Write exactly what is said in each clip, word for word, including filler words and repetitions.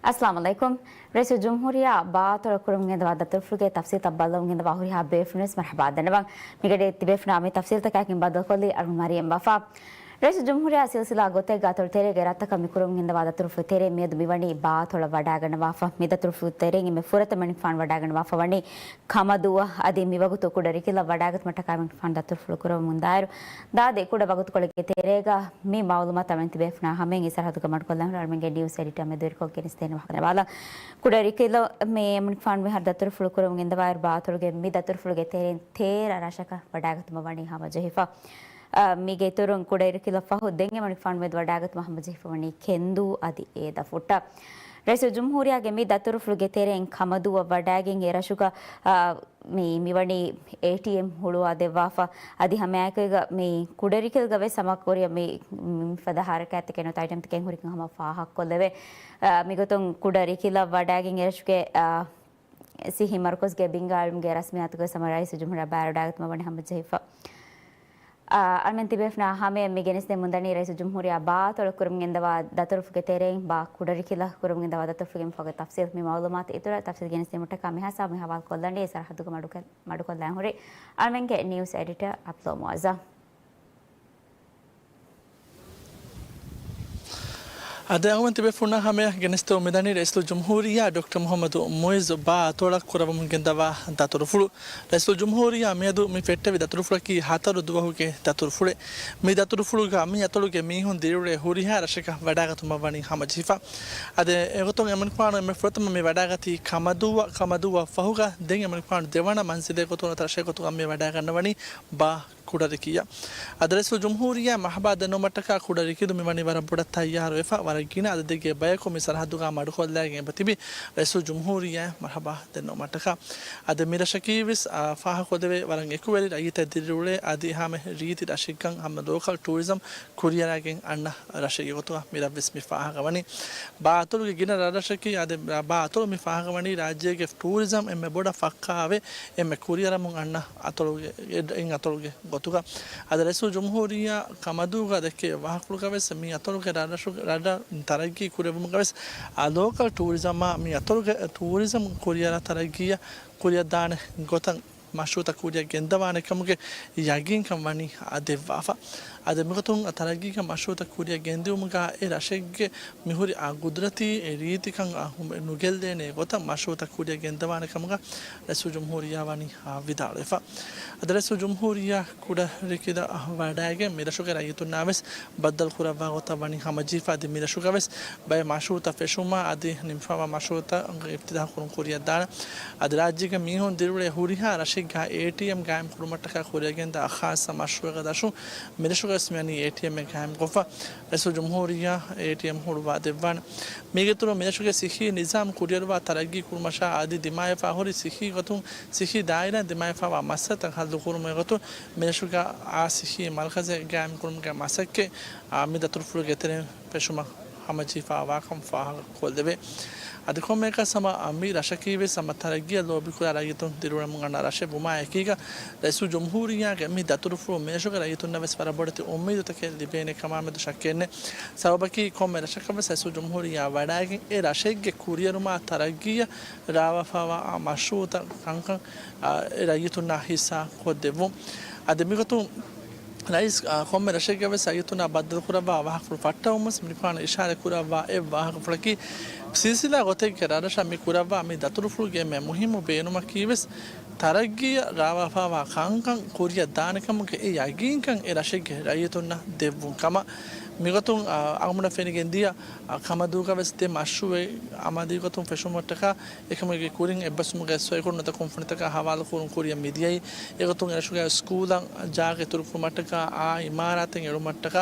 އައްސަލާމު ޢަލައިކުމް. ރައީސުލްޖުމްހޫރިއްޔާ ބާ އަތޮޅަށް ކުރަމުން ގެންދަވާ ދަތުރުފުޅުގެ ތަފްސީލްތައް ބައްލަވަމުން ގެންދަވާ ހުރިހާ ބޭފުޅުންވެސް މަރުޙަބާ ދަންނަވަން. މިގަޑީ ތިބޭފުޅުންނާ މި ތަފްސީލްތަކާއެކު ބައްދަލުކޮށްލީ އަޅުން މަރިޔަމް ވަފާ. ރައީސުލްޖުމްހޫރިއްޔާ ސިލްސިލާ ގޮތެއްގަ އަތޮޅު ތެރޭގެ ރަށްތަކަށް މި ކުރަމުން ގެންދަވާ ދަތުރުފުޅު ތެރޭ މިއަދު މިވަނީ ބާ އަތޮޅަށް ވަޑާގަންނަވާފަ. މި ދަތުރުފުޅު ތެރެއިން އެންމެ ފުރަތަމަ އަޅުގަނޑުމެން ވަޑާގަންނަވާފަ ވަނީ ކަމަދޫއަށް. އަދި މިވަގުތު ކުޑަރިކިލަށް ވަޑާގަތުމަށްޓަކާ އަޅުގަނޑުމެން ފާން ދަތުރުފުޅު ކުރަމުން ދާއިރު، ދާދި ކުޑަ ވަގުތުކޮޅެއްގެ ތެރޭގަ މި މައުލޫމާތު އަޅުގަނޑުމެން ތިބޭފުޅުންނާ ހަމައިން އިސާރަ ހައްދުގަ މަޑުކޮށްލާން ހުރި އަޅުގަނޑުމެންގެ ނިއުސް އެޑިޓަރ މެދުވެރިކޮށް ގެނެސްދޭނެ ވާހަކަ ދެނެވާލަން. ކުޑަރިކިލަށް މި އަޅުގަނޑުމެން ފާން މިހާރު ދަތުރުފުޅު ކުރަމުން ގެންދަވާއިރު، ބާ އަތޮޅުގެ މި ދަތުރުފުޅުގެ ތެރެއިން ތޭރަ ރަށަކަށް ވަޑާގަތުމަށް ވަނީ ހަމަޖެހިފަ. އަ، މީގެ އިތުރުން ކުޑައިރުކިލަށް ފަހު ދެން އަޅުގަނޑުމެން ފާން މިއަދު ވަޑާގަތުމަށް ހަމަޖެހިފަ ވަނީ ކެންދޫ އަދި އޭދަފުއްޓަށް. ރައީސުލްޖުމްހޫރިއްޔާގެ މި ދަތުރުފުޅުގެ ތެރެއިން ކަމަދޫއަށް ވަޑާގެން އެ ރަށުގަ، އަ، މި، މިވަނީ އޭޓީއެމް ހުޅުވާ ދެއްވާފަ. އަދި ހަމައެކަނި މި ކުޑަރިކިލްގަ ވެސް ހަމަ ކުރިއަށް މި، މިފަދަ ހަރަކާތްތަކެއް ނުވަތަ އައިޓަމްތަކެއް ހުރިކަން ހަމަ ފާހަގަކޮށްލެވޭ. އަ، މިގޮތުން ކުޑަރިކިލަށް ވަޑާގެން އެ ރަށުގެ، އަ، ސިއްހީ މަރުކަޒުގެ ބިންގާ އިލްމުގެ ރަސްމިއްޔާތުގައި ހަމަ ރައީސުލްޖުމްހޫރިއްޔާ ބައިވެރިވެވަޑައިގަތުމަށް ވަނީ ހަމަޖެހިފަ. އަ، އަޅުގަނޑުމެން ތިބޭފުޅުންނާ ހަމައަށް މި ގެނެސްދެމުންދަނީ ރައީސުލްޖުމްހޫރިއްޔާ ބާ އަތޮޅަށް ކުރަމުން ގެންދަވާ ދަތުރުފުޅުގެ ތެރެއިން ބާ ކުޑަރިކިލަށް ކުރަމުން ގެންދަވާ ދަތުރުފުޅުގެ މި ފަހުގެ ތަފްސީލް. މި މައުލޫމާތު އިތުރަށް ތަފްސީލް ގެނެސްދިނުމަށްޓަކާ މިހާ ސާ މި ހަވާލު ކޮށްލަނީ އިސާރަ ހައްދުގަ މަޑުކޮށް-، މަޑުކޮށްލާން ހުރި އަޅުގަނޑުމެންގެ ނިއުސް އެޑިޓަރ އަބްދުﷲ މުޢައްޒަމް. އަދި އަޅުގަނޑުމެން ތިބޭފުޅުންނާ ހަމައަށް ގެނެސްދެމުންދަނީ ރައީސުލްޖުމްހޫރިއްޔާ ޑޮކްޓަރ މުޙައްމަދު މުޢިއްޒު ބާ އަތޮޅަށް ކުރައްވަމުން ގެންދަވާ ދަތުރުފުޅު. ރައީސުލްޖުމްހޫރިއްޔާ މިއަދު މި ފެއްޓެވި ދަތުރުފުޅަކީ ހަތަރު ދުވަހުގެ ދަތުރުފުޅެއް. މި ދަތުރުފުޅުގަ މި އަތޮޅުގެ މީހުން ދިރިއުޅޭ ހުރިހާ ރަށަކަށް ވަޑާގަތުމަށް ވަނީ ހަމަޖެހިފަ. އަދި އެގޮތުން އެމަނިކުފާނު އެންމެ ފުރަތަމަ މި ވަޑާގަތީ ކަމަދޫއަށް، ކަމަދޫއަށް ފަހުގަ ދެން އެމަނިކުފާނު ދެވަނަ މަންޒިލެއް ގޮތުން ނުވަތަ ރަށެއް ގޮތުގަ މި ވަޑާގަންނަވަނީ ބާ ކުޑަރިކިއަށް. އަދި ރައީސުލްޖުމްހޫރިއްޔާ މަރުޙަބާ ދެންނެވުމަށްޓަކާ ކުޑަރިކިލު މިވަނީ ވަރަށް ބޮޑަށް ތައްޔާރުވެފަ، ވަރަށް ގިނަ އަދަދެއްގެ ބަޔަކު މި ސަރަހައްދުގަ މަޑުކޮށްލައިގެން އެބަތިބި ރައީސުލްޖުމްހޫރިއްޔާ މަރުޙަބާ ދެންނެވުމަށްޓަކާ. އަދި މި ރަށަކީވެސް، އާ، ފާހަގަކޮށްދެވޭ ވަރަށް އެކުވެރި ރައްޔިތެއް ދިރިއުޅޭ އަދި ހަމަ ރީތި ރަށެއްކަން ހަމަ ލޯކަލް ޓޫރިޒަމް ކުރިއަރާގެން އަންނަ ރަށެއް ގޮތުގަ މި ރަށްވެސް މި ފާހަގަވަނީ. ބާ އަތޮޅުގެ ގިނަ ރަށްރަށަކީ އަދި ބާ އަތޮޅު މި ފާހަގަވަނީ ރާއްޖޭގެ ޓޫރިޒަމް އެންމެ ބޮޑަށް ފައްކާވެ، އެންމެ ކުރިއަރަމުން އަންނަ އަތޮޅުގެ، އެ، އެއް އަތޮޅުގެ ގޮތުގަ. އަދި ރައީސުލްޖުމްހޫރިއްޔާ ކަމަދޫގަ ދެއްކޭ ވާހަކަފުޅުގަވެސް މި އަތޮޅުގެ ރަށްރަށު، ރަށް ތަރައްގީ ކުރެއްވުމުގަވެސް އާ ލޯކަލް ޓޫރިޒަމާ މި އަތޮޅުގެ ޓޫރިޒަމް ކުރިއަރާ ތަރައްގީއަށް ކުރިއަށްދާނެ ގޮތަށް މަޝްރޫޢުތައް ކުރިއަށް ގެންދަވާނެ ކަމުގެ ޔަގީންކަން ވަނީ އާ ދެއްވާފަ. އަދި މިގޮތުން ތަރައްގީގެ މަޝްރޫޢުތައް ކުރިއަށް ގެންދިއުމުގަ އެ ރަށެއްގެ މިހުރި އާ ގުދުރަތީ އެ ރީތިކަން އާ ހު-، ނުގެއްލޭނެ ގޮތަށް މަޝްރޫޢުތައް ކުރިއަށް ގެންދަވާނެ ކަމުގަ ރައީސުލްޖުމްހޫރިއްޔާ ވަނީ އާ ވިދާޅުވެފަ. އަދި ރައީސުލްޖުމްހޫރިއްޔާ ކުޑަރިކިލަށް ވަޑައިގެން މިރަށުގެ ރައްޔިތުންނާވެސް ބައްދަލުކުރައްވާ ގޮތަށް ވަނީ ހަމަޖެހިފަ. އަދި މިރަށުގަވެސް ބައެއް މަޝްރޫޢުތައް ފެށުމާ އަދި ނިމިފައިވާ މަޝްރޫޢުތައް އިފްތިތާޙު ކުރުން ކުރިއަށްދާނެ. އަދި ރާއްޖޭގެ މީހުން ދިރިއުޅޭ ހުރިހާ ރަށެއްގަ އޭޓީއެމް ގާއިމް ކުރުމަށްޓަކާ ކުރިއަށްގެންދާ ޚާއްޞަ މަޝްރޫޢެއްގެ ދަށުން މިރަށުގަވެސް މިވަނީ އޭޓީއެމްއެއް ގާއިމްކޮށްފަ. ރައީސުލްޖުމްހޫރިއްޔާ އޭޓީއެމް ހުޅުވާ ދެއްވާނެ. މީގެއިތުރުން މިރަށުގެ ސިއްހީ ނިޒާމް ކުރިއަރުވާ ތަރައްގީ ކުރުމަށާ އަދި ދިމާވެފާ ހުރި ސިއްހީ ގޮތުން ސިއްހީ ދާއިރާއިން ދިމާވެފާވާ މައްސަލަތައް ހައްލުކުރުމުގެ ގޮތުން މިރަށުގަ އާ ސިއްހީ މަރުކަޒެއް ގާއިމްކުރުމުގެ މަސައްކަތް އާ މި ދަތުރުފުޅުގެ ތެރެއިން ފެށުމަށް ހަމަޖެހިފާވާކަން ފާހަގަކޮށްލެވޭ. އަދި ކޮންމެއަކަސް ހަމަ މި ރަށަކީވެސް ހަމަ ތަރައްގީއަށް ލޯބިކުރާ ރައްޔިތުން ދިރިއުޅެމުން އަންނަ ރަށެއް ވުމާއެކީގަ، ރައީސުލްޖުމްހޫރިއްޔާގެ މި ދަތުރުފުޅުން މިރަށުގެ ރައްޔިތުންނަށް ވެސް ވަރަށް ބޮޑެތި އުއްމީދުތަކެއް ލިބޭނެ ކަމާމެދު ޝައްކެއްނެތް. ސަބަބަކީ ކޮންމެ ރަށަކަށް ވެސް ރައީސުލްޖުމްހޫރިއްޔާ ވަޑައިގެން އެ ރަށެއްގެ ކުރިއެރުމާ ތަރައްގީއަށް ރާވާފާވާ މަޝްރޫޢުތައް ކަންކަން، އާ، އެ ރައްޔިތުންނާ ހިއްސާ ކޮށްދެއްވުން. އަދި މިގޮތުން ރައީސް، އާ، ކޮންމެ ރަށެއްގެ ވެސް ރައްޔިތުންނާ ބައްދަލުކުރައްވާ ވާހަކަފުޅު ފައްޓަވަމުން ވެސް މިނިފާނު އިޝާރަތް ކުރައްވާ އެއް ވާހަކަފުޅަކީ، ސިލްސިލާ ގޮތެއްގެ ރަށްރަށަށް މި ކުރައްވާ މި ދަތުރުފުޅުގެ އެންމެ މުހިއްމު ބޭނުމަކީ ވެސް ތަރައްގީއަށް ރާވާފާވާ ކަންކަން ކުރިއަށް ދާނެ ކަމުގެ އެ ޔަގީންކަން އެ ރަށެއްގެ ރައްޔިތުންނަށް ދެއްވުން ކަމަށް. މިގޮތުން، އާ، އަޅުގަނޑަށް ފެނިގެންދިޔަ، އާ، ކަމަދޫގަ ވެސް ދެ މަޝްރޫޢެއް އަމަލީ ގޮތުން ފެށުމަށްޓަކާ އެކަމުގެ ކުރިން އެއްބަސްވުމުގެ ސޮއިކޮޅު ނުވަތަ ކުންފުނިތަކާ ހަވާލުކުރުން ކުރިއަށް މިދިޔައީ. އެގޮތުން އެރަށުގެ ސްކޫލަށް ޖާގަ އިތުރުކުރުމަށްޓަކާ އާ އިމާރާތެއް އެޅުމަށްޓަކާ،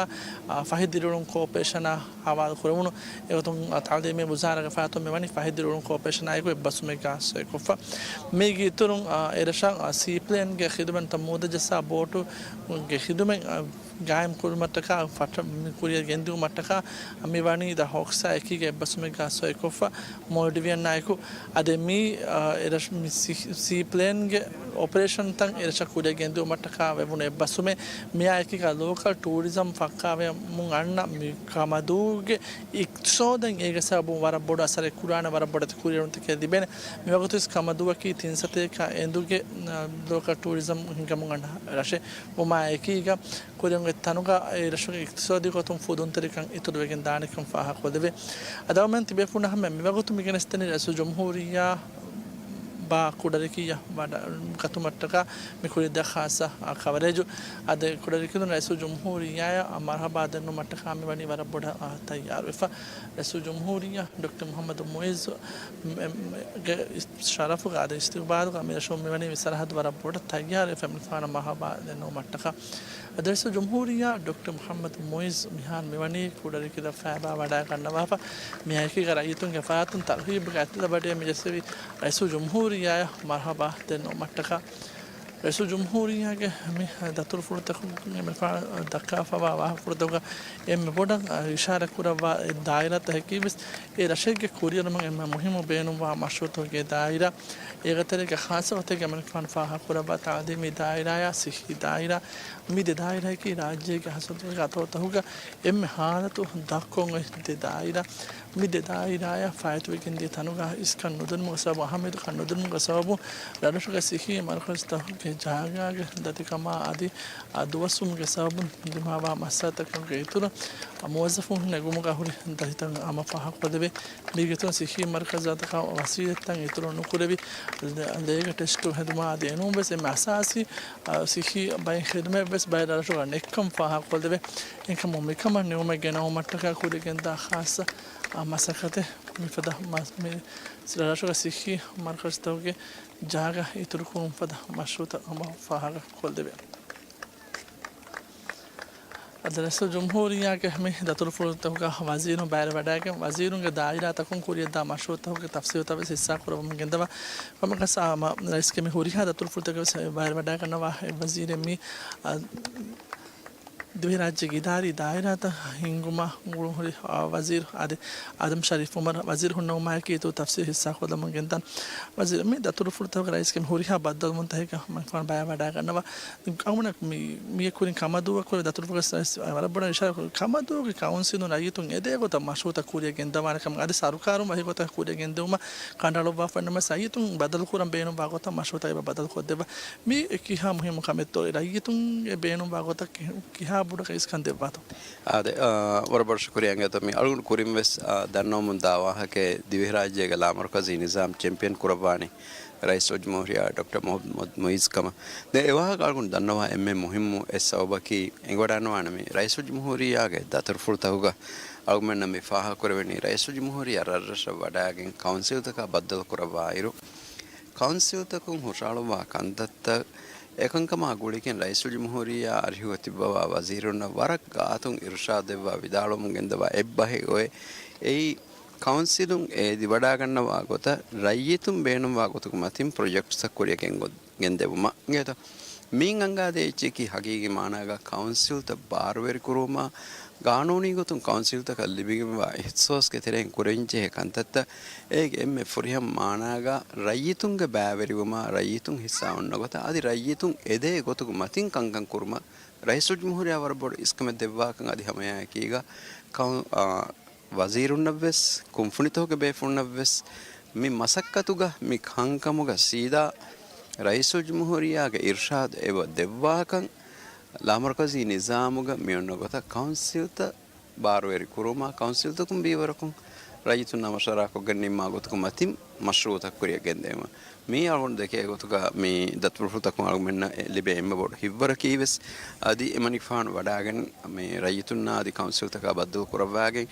އާ، ފަހި ދިރިއުޅުން ކޯޕަރޭޝަނާ ހަވާލު ކުރެވުނު. އެގޮތުން، އާ، ތައުލީމީ ވުޒާރާގެ ފަރާތުން މިވަނީ ފަހި ދިރިއުޅުން ކޯޕަރޭޝަނާއެކު އެއްބަސްވުމެއްގާ ސޮއިކޮށްފަ. މީގެ އިތުރުން، އާ، އެރަށަށް، އާ، ސީޕްލޭންގެ ޚިދުމަތް ނުވަތަ މޫދަ ޖައްސާ ބޯޓުގެ ޚިދުމަތް، އާ، ގާއިމް ކުރުމަށްޓަކާ ފައްޓަ-، މި ކުރިއަށް ގެންދިއުމަށްޓަކާ މި ވަނީ ދަ ހޯކްސްއާ އެކީގެ އެއްބަސުމެއްގާ ސޮއިކޮށްފަ މޯލްޑިވިއަންއާއެކު. އަދި މި، އާ، އެރަށް-، މި ސީ-، ސީޕްލޭންގެ އޮޕަރޭޝަން ތަން އެރަށަށް ކުރިއަށް ގެންދިއުމަށްޓަކާ ވެވުނު އެއްބަސުމެއް. މިއާ އެކީގަ ލޯކަލް ޓޫރިޒަމް ފައްކާވެމުން އަންނަ މި ކަމަދޫގެ އިޤްތިޞާދަށް އޭގެ ސަބަބުން ވަރަށް ބޮޑު އަސަރެއް ކުރާނެ، ވަރަށް ބޮޑެތި ކުރިއެރުންތަކެއް ލިބޭނެ. މިވަގުތުވެސް ކަމަދޫއަކީ ތިން ސަތޭކަ އެނދުގެ، އާ، ލޯކަލް ޓޫރިޒަމް ހިންގަމުން އަންނަ ރަށެއް ވުމާ އެކީގަ، ކުރިއަށް އޮތް ތަނުގަ އެ ރަށުގެ އިޤްތިޞާދީ ގޮތުން ފުދުންތެރިކަން އިތުރުވެގެން ދާނެކަން ފާހަގަކޮށްލެވޭ. އަދި އަޅުގަނޑުމެން ތިބޭފުޅުންނާ ހަމަ މިވަގުތު މި ގެނެސްދެނީ ރައީސުލްޖުމްހޫރިއްޔާ ބާ ކުޑަރިކިއަށް ވަޑަ-، ގަތުމަށްޓަކާ މި ކުރިއަށްދާ ޚާއްޞަ، އާ، ކަވަރޭޖު. އަދި ކުޑަރިކިދުން ރައީސުލްޖުމްހޫރިއްޔާއަށް މަރުޙަބާ ދެންނުމަށްޓަކާ މި ވަނީ ވަރަށް ބޮޑަށް، އާ، ތައްޔާރުވެފަ. ރައީސުލްޖުމްހޫރިއްޔާ ޑޮކްޓަރ މުޙައްމަދު މުޢިއްޒު މެ-، މެ-، ގެ ޝަރަފުގަ އަދި އިސްތިޤްބާލުގަ މި ރަށުން މިވަނީ މި ސަރަޙައްދު ވަރަށް ބޮޑަށް ތައްޔާރުވެފަ އެމީހުންނަށް މަރުޙަބާ ދެންނުމަށްޓަކާ. އަދި ރައީސުލްޖުމްހޫރިއްޔާ ޑޮކްޓަރ މުޙައްމަދު މުޢިއްޒު މިހާރު މިވަނީ ކުޑަރިކިލަށް ފައިބާ ވަޑައިގަންނަވާފަ. މިއާއެކީގަ ރައްޔިތުންގެ ފަރާތުން ތަރުހީބުގެ އަތިލަ ބަޑިއެއް މިޖެއްސެވި ރައީސުލްޖުމްހޫރިއްޔާއަށް މަރުޙަބާ ދެންނުމަށްޓަކާ. ރައީސުލްޖުމްހޫރިއްޔާގެ މި ދަތުރުފުޅުތަކުން އެންމެ ފާ-، ދައްކާފައިވާ ވާހަކަފުޅުތަކުގަ އެންމެ ބޮޑަށް އިޝާރާތް ކުރައްވާ އެއް ދާއިރާތަކަކީވެސް އެ ރަށެއްގެ ކުރިއެރުމަށް އެންމެ މުހިއްމު ބޭނުންވާ މަޝްރޫޢުތަކުގެ ދާއިރާ. އޭގެ ތެރޭގަ ޚާއްޞަ ގޮތެއްގަ އެމީހުންނަށް ފާހަގަކުރައްވާ ތަޢުލީމީ ދާއިރާއާ ޞިއްޙީ ދާއިރާ. މި ދެ ދާއިރާއަކީ ރާއްޖޭގެ ހަސަދުގެ އަތޮޅުތަކުގަ އެންމެ ހާލަތު ދަށްކޮށް އޮތް ދެ ދާއިރާ. މި ދެ ދާއިރާއަށް ފާއިތުވެގެންދިޔަ ތަނުގަ އިސްކަން ނުދިނުމުގެ ސަބަބުން، އަހައްމިއްޔަތުކަން ނުދިނުމުގެ ސަބަބުން، ރަށުގެ ޞިއްޙީ މަރުކަޒުތަކުގެ ޖާގާގެ ދަތިކަމާ އަދި އަ، ދުވަސްވުމުގެ ސަބަބުން ދިމާވާ މައްސަލަތަކުގެ އިތުރަށް، އަ، މުވައްޒަފުން ނެގުމުގަ ހުރި ދަތިތައް ހަމަ ފާހަގަކޮށްލެވޭ. މީގެ އިތުރުން ޞިއްޙީ މަރުކަޒުތަކަށް ވަސީލަތްތައް އިތުރު ނުކުރެވި، ލޭގެ ޓެސްޓު ހެދުމާ އަދި އެނޫން ވެސް އެންމެ އަސާސީ، އަ، ޞިއްޙީ ބައެއް ޚިދުމަތް ވެސް ބައެއް ރަށުގަ ނެތްކަން ފާހަގަކޮށްލެވޭ. އެކަމު މިކަމަށް ނިމުމެއް ގެނައުމަށްޓަކާ ކުރިއަށް ގެންދާ ޚާއްޞަ، އަ، މަސައްކަތެއް މިފަދަ މަ-، މި ރަށުގެ ޞިއްޙީ މަރުކަޒުތަކުގެ ޖާގަ އިތުރުކުރުން ފަދަ މަޝްރޫޢުތައް ހަމަ ފާހަގަކޮށްލެވޭ. އަދި ރައީސުލްޖުމްހޫރިއްޔާގެ މި ދަތުރުފުޅުތަކުގަ ވަޒީރުން ބައިވެރިވަޑައިގެން، ވަޒީރުންގެ ދާއިރާތަކުން ކުރިއަށްދާ މަޝްރޫޢުތަކުގެ ތަފްސީލުތައް ވެސް ހިއްސާކުރައްވަމުން ގެންދަވާ. ކޮންމެއަކަސް ހަމަ ރައީސްގެ މި ހުރިހާ ދަތުރުފުޅުތަކަށް ވެސް ބައިވެރިވަޑައިގަންނަވާ އެއް ވަޒީރެއް މި، އަ، ދިވެހިރާއްޖޭގެ އިދާރީ ދާއިރާތައް ހިންގުމަށް ގުޅުންހުރި، އާ، ވަޒީރު އަދި އާދަމް ޝަރީފް އުމަރު ވަޒީރު ހުންނެވުމާއެކީ އިތުރު ތަފްސީލް ހިއްސާކޮށްލަމުން ގެންދާން. ވަޒީރު، މި ދަތުރުފުޅުތަކުގެ ރައީސްގެ މި ހުރިހާ ބައްދަލުވުންތަކެއްގަ މަންކަން ބައިވެރިވަޑައިގަންނަވާ. އަޅުގަނޑަށް މި-، މިއަށް ކުރިން ކަމަދޫއަށް ކުރެ ދަތުރުފުޅުގެ ރައީސް ވަރަށް ބޮޑަށް އިޝާރާތް ކުރި ކަމަދޫގެ ކައުންސިލުން ރައްޔިތުން އެދޭ ގޮތަށް މަޝްރޫޢުތައް ކުރިއަށް ގެންދަވާނެ ކަމަށް އަދި ސަރުކާރުން ވަކި ގޮތަށް ކުރިއަށް ގެންދެވުމަށް ކަނޑައަޅުއްވާފަ އިންނަމަވެސް ރައްޔިތުން ބަދަލުކުރަން ބޭނުންވާ ގޮތަށް މަޝްރޫޢުތައް އެބަ ބަދަލުކޮށްދެއްވާ. މީ ކިހާ މުހިއްމު ކަމެއްތޯ؟ ރައްޔިތުންގެ ބޭނުންވާ ގޮތަށް ކި-، ކިހާ ބޮޑަކަށް އިސްކަން ދެއްވާތޯ؟ އާދެ، އާ، ވަރަށް ބޮޑަށް ޝުކުރިއްޔާ އިނގޭތޯ. މި އަޅުގަނޑު ކުރިން ވެސް، އާ، ދަންނަވަމުން ދާ ވާހަކައެއް ދިވެހިރާއްޖޭގެ ލާމަރުކަޒީ ނިޒާމް ޗެމްޕިއަން ކުރައްވާނީ ރައީސުލްޖުމްހޫރިއްޔާ ޑޮކްޓަރ މުޙައްމަދު މުޢިއްޒު ކަމަށް. ދެން އެ ވާހަކަ އަޅުގަނޑު ދަންނަވާ އެންމެ މުހިއްމު އެއް ސަބަބަކީ އެނގިވަޑައިގަންނަވާނެ މި ރައީސުލްޖުމްހޫރިއްޔާގެ ދަތުރުފުޅުތަކުގަ އަޅުގަނޑުމެންނަށް މި ފާހަގަކުރެވެނީ ރައީސުލްޖުމްހޫރިއްޔާ ރަށްރަށަށް ވަޑައިގެން ކައުންސިލްތަކާ ބައްދަލުކުރައްވާއިރު، ކައުންސިލްތަކުން ހުށަހަޅުއްވާ ކަންތައްތައް އެކަންކަމާ ގުޅިގެން ރައީސުލްޖުމްހޫރިއްޔާ އަރިހުގަ ތިއްބަވާ ވަޒީރުންނަށް ވަރަށް ގާތުން އިރުޝާދު ދެއްވާ ވިދާޅުވަމުން ގެންދަވާ އެއްބަހެއް އޮތް. އެއީ، ކައުންސިލުން އެ އެދިވަޑައިގަންނަވާ ގޮތަށް ރައްޔިތުން ބޭނުންވާ ގޮތުގެ މަތިން ޕްރޮޖެކްޓްސްތައް ކުރިއަށް ގެންގޮ-، ގެންދެވުމަށް އިނގޭތޯ. މިއިން އަންގާދޭ އެއްޗަކީ ހަގީގީ މާނާގަ ކައުންސިލްތައް ބާރުވެރިކުރުވުމާ، ގާނޫނީ ގޮތުން ކައުންސިލްތަކަށް ލިބިގެންވާ އިހްތިސޯސްގެ ތެރެއިން ކުރެވެންޖެހޭ ކަންތައްތައް، އޭގެ އެންމެ ފުރިހަމަ މާނާގަ ރައްޔިތުންގެ ބައިވެރިވުމާ، ރައްޔިތުން ހިއްސާ އޮންނަ ގޮތަށް، އަދި ރައްޔިތުން އެދޭ ގޮތުގެ މަތިން ކަންކަން ކުރުމަށް ރައީސުލްޖުމްހޫރިއްޔާ ވަރަށް ބޮޑު އިސްކަމެއް ދެއްވާކަން އަދި ހަމައެއާއެކީގަ ކައު-، އާ، ވަޒީރުންނަށްވެސް، ކުންފުނިތަކުގެ ބޭފުޅުންނަށްވެސް މި މަސައްކަތުގަ މި ކަންކަމުގަ ސީދާ ރައީސުލްޖުމްހޫރިއްޔާގެ އިރުޝާދު އެބަ ދެއްވާކަން، ލާމަރުކަޒީ ނިޒާމުގަ މި އޮންނަ ގޮތަށް ކައުންސިލްތައް ބާރުވެރި ކުރުމާ، ކައުންސިލްތަކުން ބީވަރަކުން ރައްޔިތުންނާ މަޝްވަރާކޮށްގެން ނިންމާ ގޮތުގެ މަތިން މަޝްރޫޢުތައް ކުރިއަށް ގެންދެވުމަށް. މީ އަޅުގަނޑު ދެކޭ ގޮތުގަ މި ދަތުރުފުޅުތަކުން އަޅުގަނޑުމެންނަށް ލިބޭ އެންމެ ބޮޑު ހިތްވަރަކީވެސް، އަދި އެމަނިކުފާނު ވަޑައިގެން މި ރައްޔިތުންނާ އަދި ކައުންސިލްތަކާ ބައްދަލު ކުރައްވާގެން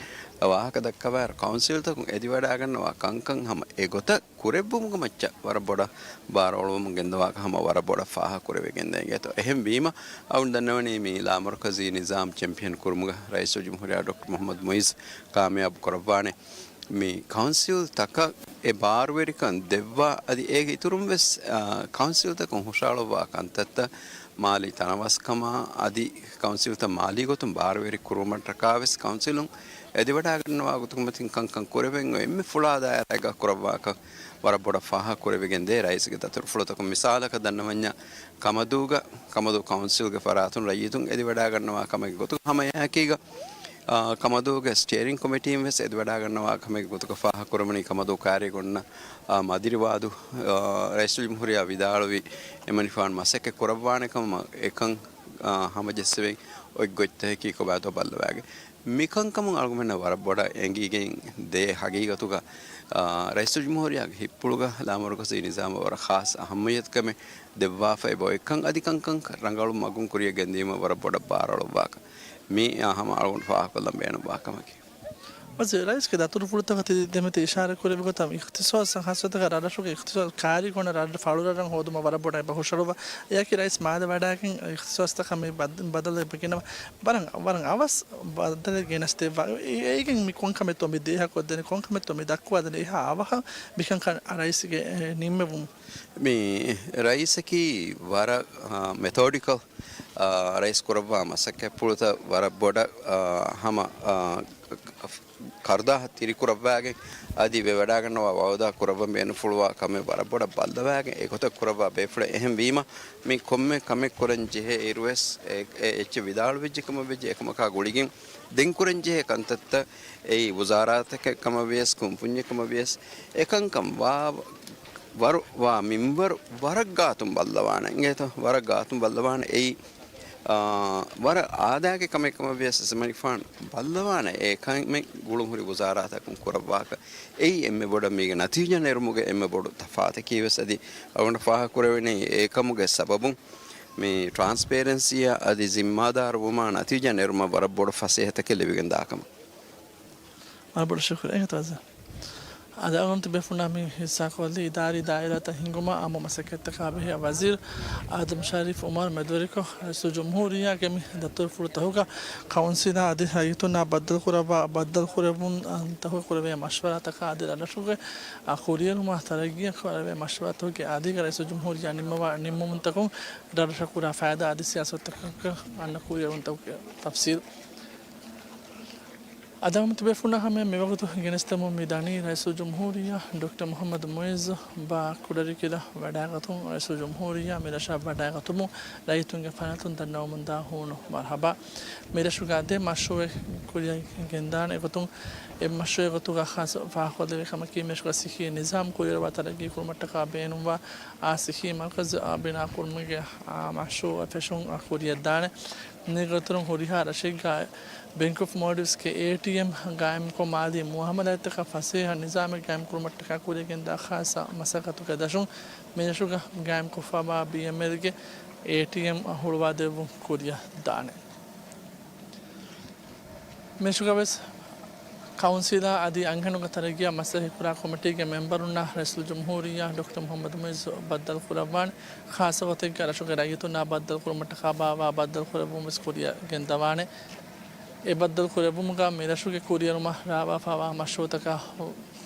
ވާހަކަ ދައްކަވާއިރު، ކައުންސިލްތަކުން އެދިވަޑައިގަންނަވާ ކަންކަން ހަމަ އެގޮތަށް ކުރެއްވުމުގެ މައްޗަށް ވަރަށް ބޮޑަށް ބާރު އަޅުވަމުން ގެންދަވާކަން ހަމަ ވަރަށް ބޮޑަށް ފާހަގަކުރެވިގެންދައިގެތޯ. އެހެންވީމަ، އަޅުގަނޑު ދަންނަވަނީ މި ލާމަރުކަޒީ ނިޒާމް ޗެމްޕިއަން ކުރުމުގަ ރައީސުލްޖުމްހޫރިއްޔާ ޑޮކްޓަރ މުޙައްމަދު މުޢިއްޒު ކާމިޔާބު ކުރައްވާނެ. މި ކައުންސިލްތަކަށް އެ ބާރުވެރިކަން ދެއްވާ، އަދި އޭގެ އިތުރުން ވެސް، އާ، ކައުންސިލްތަކުން ހުށަހަޅުއްވާ ކަންތައްތައް މާލީ ތަނަވަސްކަމާ އަދި ކައުންސިލްތައް މާލީ ގޮތުން ބާރުވެރި ކުރުމަށްޓަކާވެސް ކައުންސިލުން އެދިވަޑާގަންނަވާ ގޮތުގެ މަތިން ކަންކަން ކުރެވެން އޮތް އެންމެ ފުޅާ ދާއިރާއެއްގަ ކުރައްވާކަށް ވަރަށް ބޮޑަށް ފާހަގަކުރެވިގެން ދޭ ރައީސްގެ ދަތުރުފުޅުތަކުން. މިސާލަކަށް ދަންނަވަންޏާ ކަމަދޫގަ، ކަމަދޫ ކައުންސިލްގެ ފަރާތުން ރައްޔިތުން އެދިވަޑާގަންނަވާ ކަމެއްގެ ގޮތުގަ ހަމައެއާއެކީގަ، އާ، ކަމަދޫގެ ސްޓިއަރިން ކޮމިޓީން ވެސް އެދިވަޑާގަންނަވާ ކަމެއްގެ ގޮތުގަ ފާހަގަކުރެވުނީ ކަމަދޫ ކާރިޔަށް އޮންނަ، އާ، މަދިރިވާދު، އާ، ރައީސުލްޖުމްހޫރިއްޔާ ވިދާޅުވި އެމަނިފާން މަސައްކަތް ކުރައްވާނެ ކަމަށް އެކަން، އާ، ހަމަޖެއްސެވެން އޮތް ގޮތްތަކަކީ ކޮބާތޯ ބައްލަވާގެން. މިކަންކަމުން އަޅުގަނޑުމެންނަށް ވަރަށް ބޮޑަށް އެނގިގެން ދޭ ހަގީގަތުގަ، އާ، ރައީސުލްޖުމްހޫރިއްޔާގެ ހިތްޕުޅުގަ ލާމަރުކަޒީ ނިޒާމަށް ވަރަށް ޚާއްޞަ އަހައްމިއްޔަތުކަމެއް ދެއްވާފައި އޮތްކަން އަދި ކަންކަން ރަނގަޅު މަގުން ކުރިއަށް ގެންދިއުމަށް ވަރަށް ބޮޑަށް ބާރުއަޅުއްވާކަށް މި، އާ، ހަމަ އަޅުގަނޑު ފާހަގަކޮށްލަން ބޭނުންވާ ކަމަކީ. ވަޒީރު، ރައީސްގެ ދަތުރުފުޅުތަކަށް ތި ދެމެތި އިޝާރާތް ކުރެއްވި ގޮތަށް އިޚްތިޞާޞް ޚާއްޞަތަކަށް ރަށްރަށުގެ އިޚްތިޞާޞް ކާރިގޮނަށް ރަށް ފަޅުރަށްރަށް ހޯދުމަށް ވަރަށް ބޮޑަށް އެބަ ހުށަހަޅުއްވާ. އެއަކީ ރައީސް މާލެ ވަޑައިގެން އިޚްތިޞާޞްތަކަށް މި ބަދ-، ބަދަލެއް ގެނަވާ. ވަރަށް، ވަރަށް އަވަސް ބަދަލެއް ގެނެސްދެއްވާ. އެ-، އޭގެން މި ކޮން ކަމެއްތޯ މި ދޭހަކޮށްދެނީ، ކޮން ކަމެއްތޯ މި ދައްކުވާދެނީ، އެހާ އަވަހަށް މިކަންކަން ރައީސްގެ، އެ، ނިންމެވުން. މި ރައީސަކީ ވަރަށް، އާ، މެތޯޑިކަލް، އާ، ރައީސް ކުރައްވާ މަސައްކަތްޕުޅުތައް ވަރަށް ބޮޑަށް، އާ، ހަމަ، އާ، ކަރުދާހަށް ތިރިކުރައްވާގެން އަދި ވެވަޑާގަންނަވާ ވައުދާ ކުރައްވަން ބޭނުންފުޅުވާ ކަމެއް ވަރަށް ބޮޑަށް ބައްލަވާގެން އެގޮތަށް ކުރައްވާ ބޭފުޅެއް. އެހެންވީމަ، މި ކޮންމެ ކަމެއް ކުރަން ޖެހޭ އިރުވެސް އެ، އެ އެއްޗެއް ވިދާޅުވެއްޖެ ކަމަށް ވެއްޖެ އެކަމަކާ ގުޅިގެން ދެން ކުރަން ޖެހޭ ކަންތައްތައް އެއީ ވުޒާރާތަކެއް ކަމަށް ވިޔަސް، ކުންފުންޏެއް ކަމަށް ވިޔަސް، އެކަންކަން ވާ، ވަރު، ވާ މިންވަރު ވަރަށް ގާތުން ބައްލަވާނެ. އިނގޭތޯ؟ ވަރަށް ގާތުން ބައްލަވާނެ. އެއީ، އާ، ވަރަށް އާދައިގެ ކަމެއް ކަމަށް ވިޔަސް އެމަނިފާން ބައްލަވާނެ އެ ކަމެއް ގުޅުން ހުރި ވުޒާރާތަކުން ކުރައްވާކަށް. އެއީ އެންމެ ބޮޑަށް މީގެ ނަތީޖާ ނެރުމުގެ އެންމެ ބޮޑު ތަފާތަކީ ވެސް އަދި އަޅުގަނޑަށް ފާހަގަކުރެވެނީ އެކަމުގެ ސަބަބުން މި ޓްރާންސްޕޭރެންސީއާ އަދި ޒިންމާދާރުވުމާ ނަތީޖާ ނެރުމަށް ވަރަށް ބޮޑު ފަސޭހަތަކެއް ލިބިގެން ދާކަމަށް. ވަރަށް ބޮޑަށް ޝުކުރިއްޔާ. އެނގޭތޯ ވަޒީރު. އަދި އަޅުގަނޑު ތިބޭފުޅުންނާ މި ހިއްސާކޮށްލީ އިދާރީ ދާއިރާތައް ހިންގުމަށް އާއްމު މަސައްކަތްތަކާ ބެހޭ ވަޒީރު އާދަމް ޝަރީފް އުމަރު މެދުވެރިކޮށް، ރައީސުލްޖުމްހޫރިއްޔާގެ މި ދަތުރުފުޅުތަކުގަ ކައުންސިލާ އަދި ރައްޔިތުންނާ ބައްދަލުކުރައްވާ، ބައްދަލުކުރެވުންތަކުގަ ކުރެވޭ މަޝްވަރާތަކާ އަދި ރަށްރަށުގެ، އާ، ކުރިއެރުމާ ތަރައްގީއަށް ކުރެވޭ މަޝްވަރާތަކުގެ އަދި ރައީސުލްޖުމްހޫރިއްޔާ ނިންމަވާ ނިންމުމުންތަކުން ރަށްރަށަށް ކުރާ ފައިދާ އަދި ސިޔާސަތުތަކަށް އަންނަ ކުރިއެރުންތަކުގެ ތަފްސީލް. އަދި އަޅުގަނޑު ތިބޭފުޅުންނާ ހަމަޔަށް މިވަގުތު ގެނެސްދެމުން މި ދަނީ ރައީސުލްޖުމްހޫރިއްޔާ ޑޮކްޓަރ މުޙައްމަދު މުޢިއްޒު ބާ ކުޑަރިކިލަށް ވަޑައިގަތުމުން، ރައީސުލްޖުމްހޫރިއްޔާ މި ރަށަށް ވަޑައިގަތުމުން ރައްޔިތުންގެ ފަރާތުން ދަންނަވަމުންދާ ހޫނު މަރުޙަބާ. މި ރަށުގަ ދެ މަޝްރޫޢެއް ކުރިއަށް ގެންދާނެ ގޮތުން، އެއް މަޝްރޫޢެއް ގޮތުގަ ޚާއްޞަ ފާހަގަކޮށްލެވޭ ކަމަކީ، މި ރަށުގަ ޞިއްޙީ ނިޒާމް ކުރިއަރުވާ ތަރައްގީ ކުރުމަށްޓަކާ ބޭނުންވާ އާ ޞިއްޙީ މަރުކަޒު އާ ބިނާ ކުރުމުގެ އާ މަޝްރޫޢަށް ފެށުން އާ ކުރިއަށްދާނެ. މީގެ އިތުރުން ހުރިހާ ރަށެއްގަ ބެންކް އޮފް މޯލްޑިވްސްގެ އޭޓީއެމް ގާއިމްކޮށް މާލީ މުއާމަލާތްތަކަށް ފަސޭހަ ނިޒާމެއް ގާއިމްކުރުމަށްޓަކާ ކުރިއަށްގެންދާ ޚާއްޞަ މަސައްކަތުގެ ދަށުން މިރަށުގަ ގާއިމްކޮށްފައިވާ ބީއެމްއެލްގެ އޭޓީއެމް ހުޅުވާދެއްވުން ކުރިއަށްދާނެ. މިރަށުގަވެސް ކައުންސިލާ އަދި އަންހެނުންގެ ތަރައްގީއާ މަސައްކަތްކުރާ ކޮމިޓީގެ މެމްބަރުންނާ ރައީސުލްޖުމްހޫރިއްޔާ ޑޮކްޓަރ މުޙައްމަދު މުޢިއްޒު ބައްދަލުކުރައްވާނެ. ޚާއްޞަ ގޮތެއްގަ ރަށުގެ ރައްޔިތުންނާ ބައްދަލުކުރުމަށްޓަކާ ބާއްވާ ބައްދަލުކުރެއްވުން ވެސް ކުރިއަށް ގެންދަވާނެ. އެ ބައްދަލުކުރެއްވުމުގަ މި ރަށުގެ ކުރިއެރުމަށް ރާވާފައިވާ މަޝްރޫޢުތަކާ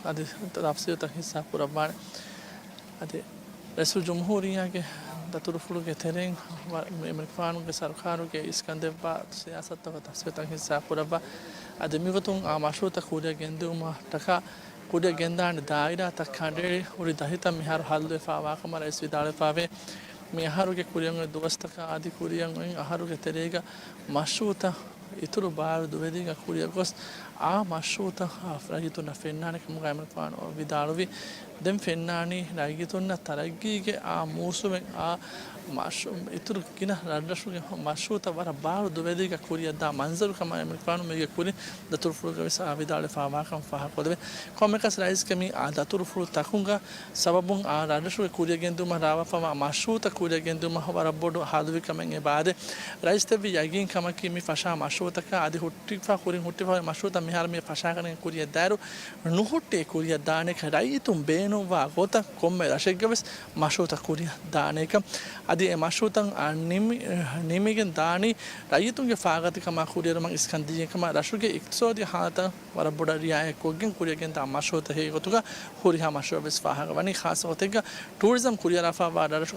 އަދި ތަފްސީލުތައް ހިއްސާކުރައްވާނެ. އަދި ރައީސުލްޖުމްހޫރިއްޔާގެ ދަތުރުފުޅުގެ ތެރެއިން ވަ-، އެމެރިކާނުގެ ސަރުކާރުގެ އިސްކަންދެއްވާ ސިޔާސަތުތަކަށް ތަފްސީލުތައް ހިއްސާކުރައްވާ. އަދި މިގޮތުން އާ މަޝްރޫޢުތައް ކުރިއަށް ގެންދިއުމަށްޓަކާ ކުރިއަށް ގެންދާނެ ދާއިރާތައް ކަނޑައެޅި ހުރި ދަތިތައް މިހާރު ހައްލުވެފައިވާކަމަށް ރައީސް ވިދާޅުވެފައިވޭ. މި އަހަރުގެ ކުރިއަށް އޮތް ދުވަސްތަކާ އަދި ކުރިއަށް އޮތް އަހަރުގެ ތެރޭގަ މަޝްރޫޢުތައް އިތުރު ބާރު ދުވެލީގަ ކުރިއަށް ގޮސް، އާ މަޝްރޫޢުތައް ރައްޔިތުންނަށް ފެންނާނެ ކަމުގައި އެމެރިކާނު ވިދާޅުވި. ދެން ފެންނާނީ ރައްޔިތުންނަށް ތަރައްގީގެ އާ މޫސުމެއް އާ މަޝް-، އިތުރު ގިނަ ރަށްރަށުގެ މަޝްރޫޢުތައް ވަރަށް ބާރު ދުވެލީގަ ކުރިއަށްދާ މަންޒަރު ކަމަށް އެމެރިކާނު މީގެ ކުރިން ދަތުރުފުޅުގަވެސް އާ ވިދާޅުވެފައިވާކަން ފާހަގަކޮށްލެވޭ. ކޮންމެއަކަސް ރައީސްގެ މި އާ ދަތުރުފުޅު ތަކުންގަ ސަބަބުން އާ ރަށްރަށުގެ ކުރިއަށް ގެންދިއުމަށް ރާވާފައިވާ މަޝްރޫޢުތައް ކުރިއަށް ގެންދިއުމަށް ވަރަށް ބޮޑު ހަލުވިކަމެއް އެބައާދޭ. ރައީސް ދެއްވި ޔަގީން ކަމަކީ މި ފަށާ މަޝްރޫޢުތަކާ އަދި ހުއްޓިފަ ކުރިން ހުއްޓިފަ މަޝްރޫޢުތައް މިހާރު މި ފަށާގަނެގެން ކުރިއަށް ދާއިރު ނުހުއްޓި ކުރިއަށް ދާނެކަން ރައްޔިތުން ބޭނުންވާ ގޮތަށް ކޮންމެ ރަށެއްގަވެސް މަޝްރޫޢުތައް ކުރިއަށް ދާނެކަން. އަދި އެ މަޝްރޫޢުތައް ނިމި-، ނިމިގެން ދާނީ ރައްޔިތުންގެ ފާގަތިކަމާ ކުރިއެރުމަށް އިސްކަން ދީގެން ކަމަށް ރަށުގެ އިޤްތިޞާދީ ހާލަތަށް ވަރަށް ބޮޑަށް ރިޢާޔަތްކޮށްގެން ކުރިއަށް ގެންދާ މަޝްރޫޢުތަކެއް ގޮތުގަ ހުރިހާ މަޝްރޫޢެއް ވެސް ފާހަގަވަނީ. ޚާއްޞަ ގޮތެއްގަ ޓޫރިޒަމް ކުރިއަރާފައިވާ ރަށްރަށު